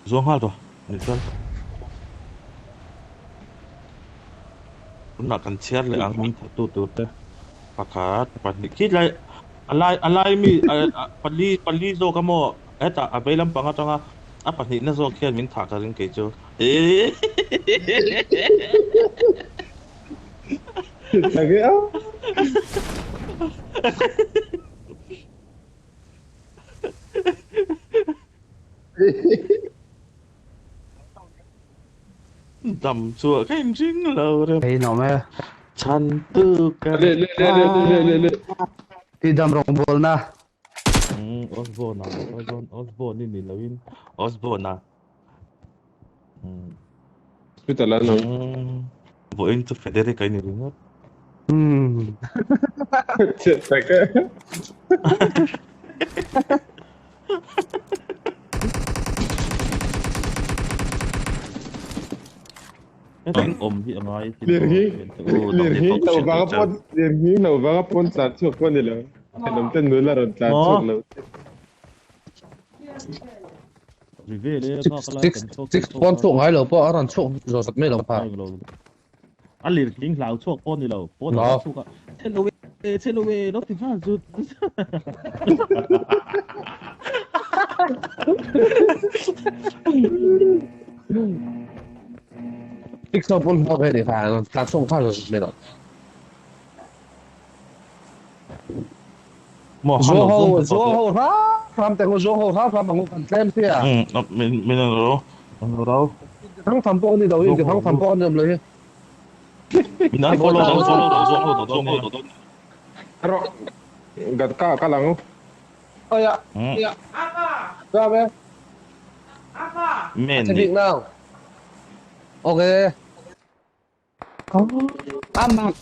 Zuang nghal rawh ni chuan tunah kan chhiar leh ang min thattu tur te pakhat pahnih khi lai a lai a lai mi pali pali zawk a maw hetah a vei lampang atanga a pahnihna zawk hian min thah ka ring kei chu Dam chhuah ka inring lo rem. Hei nuam e. Chhan tu ka Le le le le le le le. Ti dam rawngbawlna. Mm, Osborne a, Osborne, Osborne ni ni loin Osborne a. Mm. Hospital an awm. Mm. Vawiin chu Federic a ini ringawt. Mm. Chhiat tak e. Hetiang awm hi a ngai sin Lir hi aw. lir hi lo vanga pawn lir hi lo vanga pawn tlan chhuak pawh ni lo. Thenawm ten nula rawn tlan chhuak lo. Six six pawn chhuak ngai lo pawh a rawn chhuak zawt zawt mai lo kha. A lir hling hlau chhuak pawh ni lo. Pawn a chhuak a. Chhe lo e, chhe lo e, lo ti nghal zut. Six ho pawn hlau ve ni kha, tlan chhuak nghal zawt zawt mai lo. Maw Zuang han ho, lo zuang ho hram hram teh ang u, zuang ho hram hram ang u, kan tlem sia. Um, min min an ro. An ro. Thang tham pawh ani lo hi, thang tham pawh ani lo hi. Min an follow lo, zuang ho zuang ho dawn nia. Ro gat ka kal ang u. Oi a. Ra ve. Men Che ni. bik nào. Ok. A mak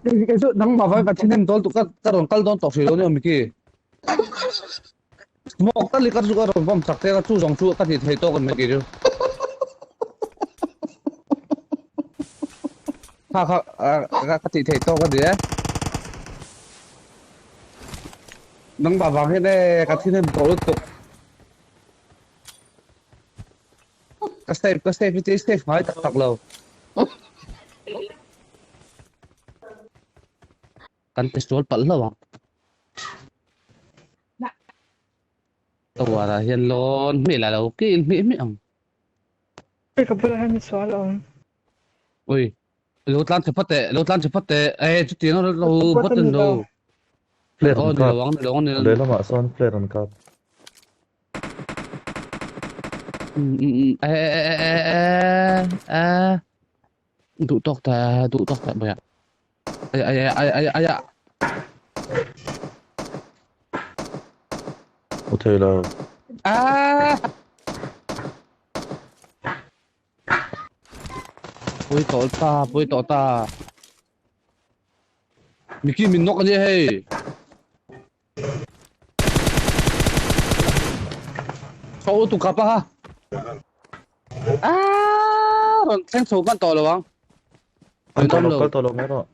cái sự nắng mà vai và trên em tôi tụi các các đòn kal đón tọc xì đó nha Miki. Mok ta li ka chu ka rawn bawm chak te ka chu zawng chu ka ti thei tawk an Miki chu. Kha kha ka ti thei tawk a ni e. Nang ba vang hian e ka thin em tawh lutuk. Ka save ka save hi save ngai tak tak lo. Kan ti sual palh hlauh ang. Tower ah hian lawn hmeh lah lo kil hmeh hmeh ang. Ka bulah hian misual a awm. Ui, lo tlan chhe phawt teh, lo tlan chhe phawt teh. E chutiang lo lo bot an lo. Flare Aw an ni kap. lo ang, ni lo ang, ni lo. Lehlamah sawn flare an kap. E e e e e e. Duh tawk teh, duh tawk teh mai a. Ai ai ai ai ai ai. U thei lo. Ah! Pui tawh ta, pui tawh ta. Miki min nawk a nia hei. Chho tu kap a ha. Ah, rawn thleng chho hman tawh lo ang. Kal tawh lo, Lo. kal tawh lo mai rawh.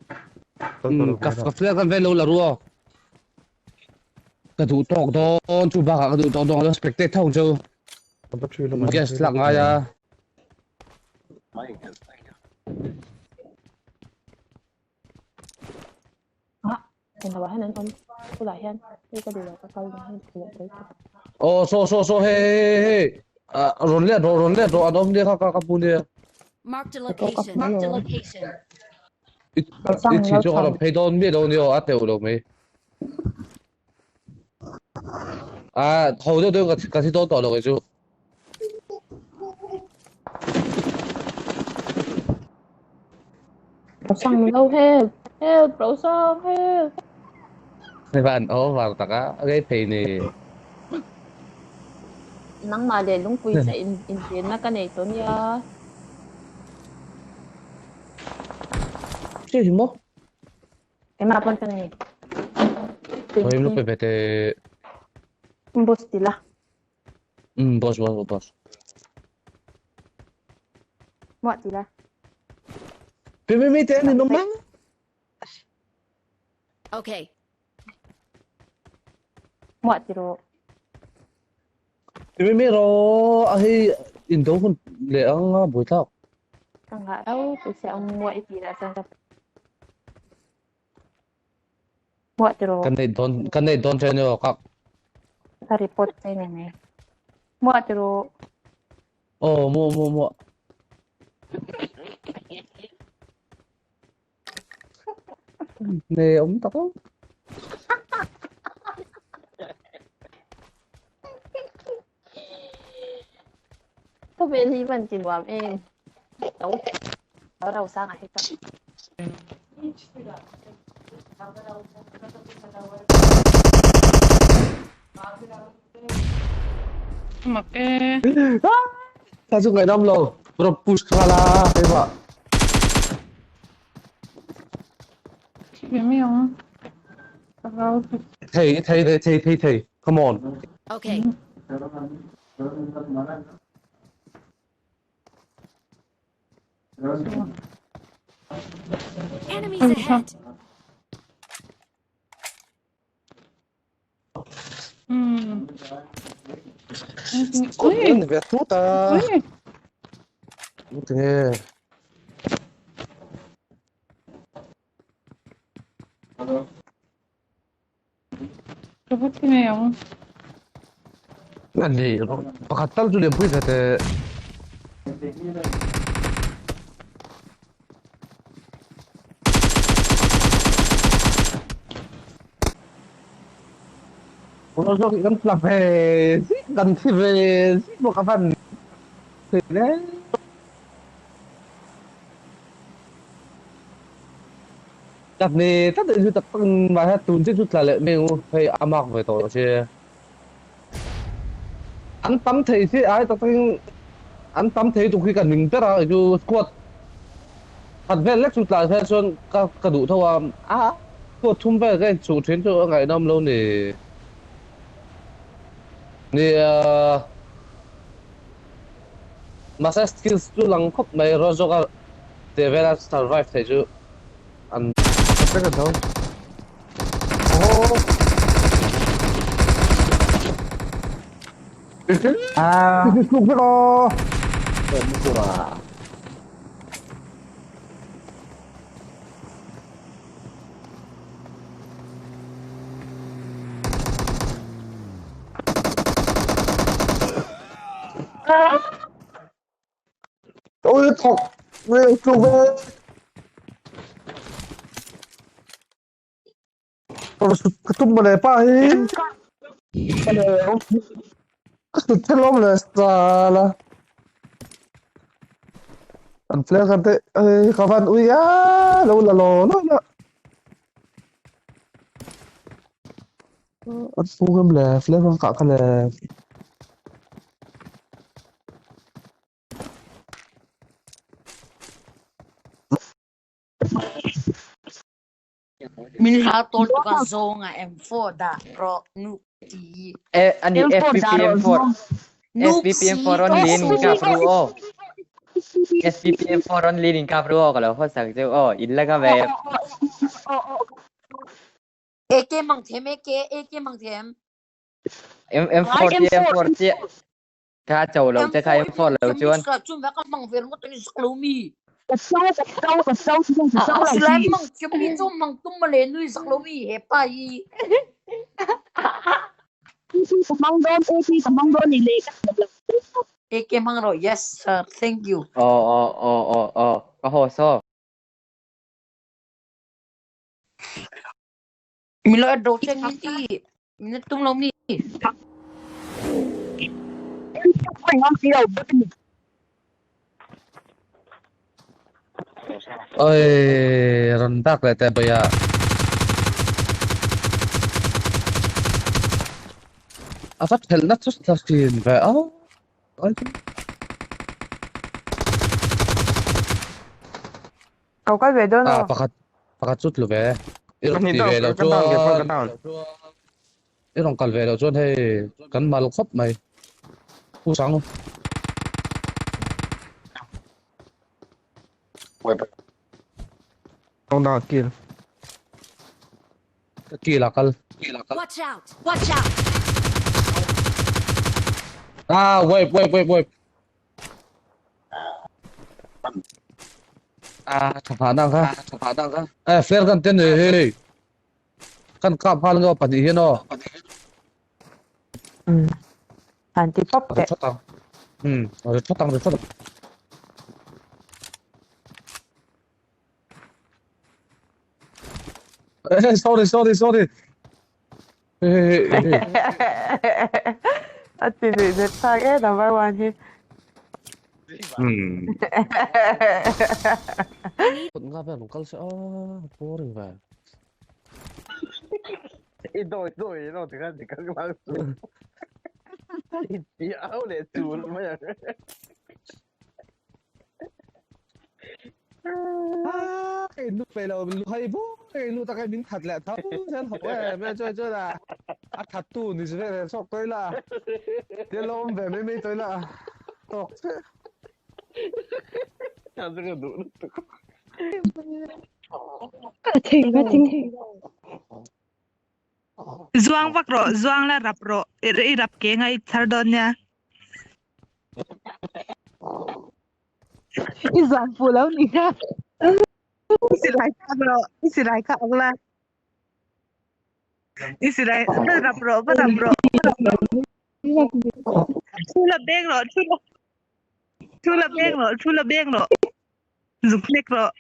Kal tawh lo Ka mai ka rawh. flag an vel lo la ru aw. Ka duh tawk dawn chu bakah ka duh tawk dawn lo spectate tho chu. Ka battery lamah Gas lak ngai a. Englo ah hian an awm bulah hian hei ka duh lo ka kal dawn hei leh daih tawh. Aw saw saw saw hei hei hei ah rawn let rawh rawn let rawh an awm nia kha ka pu nia. Marked a location. Marked a location. I i thi chu ka rawn phei dawn miah lo nia aw a teuh lo mai. Ah ho deuh deuh ka ka thi dawn tawh lo kei chu. Rosang lo help help Rosang help. Van over taka rei phei ni. Nangmah leh lungpui che in invenna ka nei tawh nia. Che hi maw? Keimah pawn ka nei. Oi lu pe ve teh. Boss ti la. Boss boss boss. Muah ti la. Pi mi mi te ni nom mang. Okay. Muah ti rawh. Mi mi ro a hei indo hun leh ang a buaithlak. Ka nghah rau pui che ang muah i tih lah chuan ka muah tiraw. Kan neih dawn kan neih dawn che ni aw kak. Ka report che ni mai. Muah tiraw. Aw muah muah muah. Nê ống tao. Ka vel hi van ti nuam em. Lo rau sang ah hi chuan. Mak e. Ta chu ngaihnawm lo. Rawn push nghal a keimah. Ve mai ang. Ka rau thei. Thei thei thei thei thei thei. Come on. Okay. Enemies ahead. Ui ve thut a. Tinge. Ka va ti mai ang. Ani pakhat tal chu lianpui ve teh. Kan tla ve zik kan thi ve zik bawk a van thei hle. Tak ni tlat in chu tak tak mahse tun chiah chu tla leh mai ang u hei a mark ve tawh che. An tam thei si ai tak takin an tam thei tuk hi ka ning ber a chu squad khat vel lek chu tlai hian chuan ka ka duh tho a a squad thum vel ka inchuh thin chu a ngaihnawm lo ni nia mahse skills chu lang khawp mai rual zawk a tih vela survive theih chu an Pakhat vek an tho. Aw. Ah. Tuk vek aw. Ôi thọc tuk vek. Ka tum mawle pa hi. Ka sut thel awm le sala. An flare kan te ka van ui a lo la lo lo la. An pu ngam le flare kan kah kha le. Min hlau tawn tuk ah zawng ah M4 dah rawh nuk ti. Eh, ani FPPM4 FPPM4 on lin in kap ru o. FPPM4 on lin in kap ru o ka lo hot sak cheu o. In la ka ve. AK mang them AK AK mang them. M M4 chi M4 chi. Ka cho lo che kha M4 lo chuan. Chun va ka mang vel ngot ni sak lo mi. Ka so ka so ka so chu ka so lo Silai mang thiam mi chu mang tum ma le nui sak lo mi he pa hi. Ka mang don AP ka mang don ni le ka AK mang ro yes sir thank you. O o o o o ka ho so. Mi lo do chen min ti min tum lo mi. Oi rawn dak leh teh bawiha. A va thelh na chu thla thin ve a. Ko kal ve dawn Ah aw. pakhat pakhat chu tlu ve. I rawn Ka ti down, ve lo ka down, ka chuan down. i rawn kal ve lo chuan hei kan mal khawp mai. Pu Sang. Down down kill. Ka kill a kal. Watch out! Watch out! Ah, wait, wait, wait, wait. Ah, thapa nang kha. Thapa nang kha. Eh, flare kan ten hei. Kan kap hal ngo pahnih hian aw. Um. Han ti pop A teh. ri that ang. Um, a ri that ang ri that ang. Eh, sorry, sorry, sorry. Hei, hei, hei, hei. A ti nuih zet thlak e number one hi. Um. Nga vel kal se a boring ve. I dawi dawi lo ti khan ti khan lang chu. I ti au le chul mai ang. Ah, cái nút về đầu hay bố cái nút ta cái miếng thật lẹ thấu chân học ấy mẹ chơi chơi là à thật tu thì sẽ về sọc tới là thế lôm về mấy mấy tới là tọc thế Zuang vak rawh, zuang la rap rawh, i rap ke nga i thar dawn nia. I zuan fu lo ni kha. I silai kha rawh, i silai kha awk la. I silai va rap rawh, va rap rawh. Thu la beng rawh, thu la thu la beng rawh, thu la beng rawh. Zuk hnek rawh.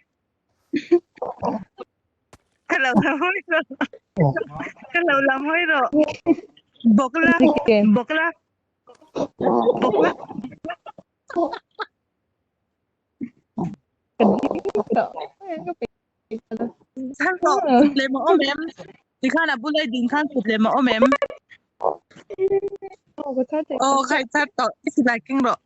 Ka lo lam hawi rawh. Ka lo lam hawi rawh. Bawk la, bawk la, bawk la. Chhan rawh, kut lem a awm em? Tikhan a bula i din khan kut lem a awm em? Aw, khai char tawh, i silai keng rawh.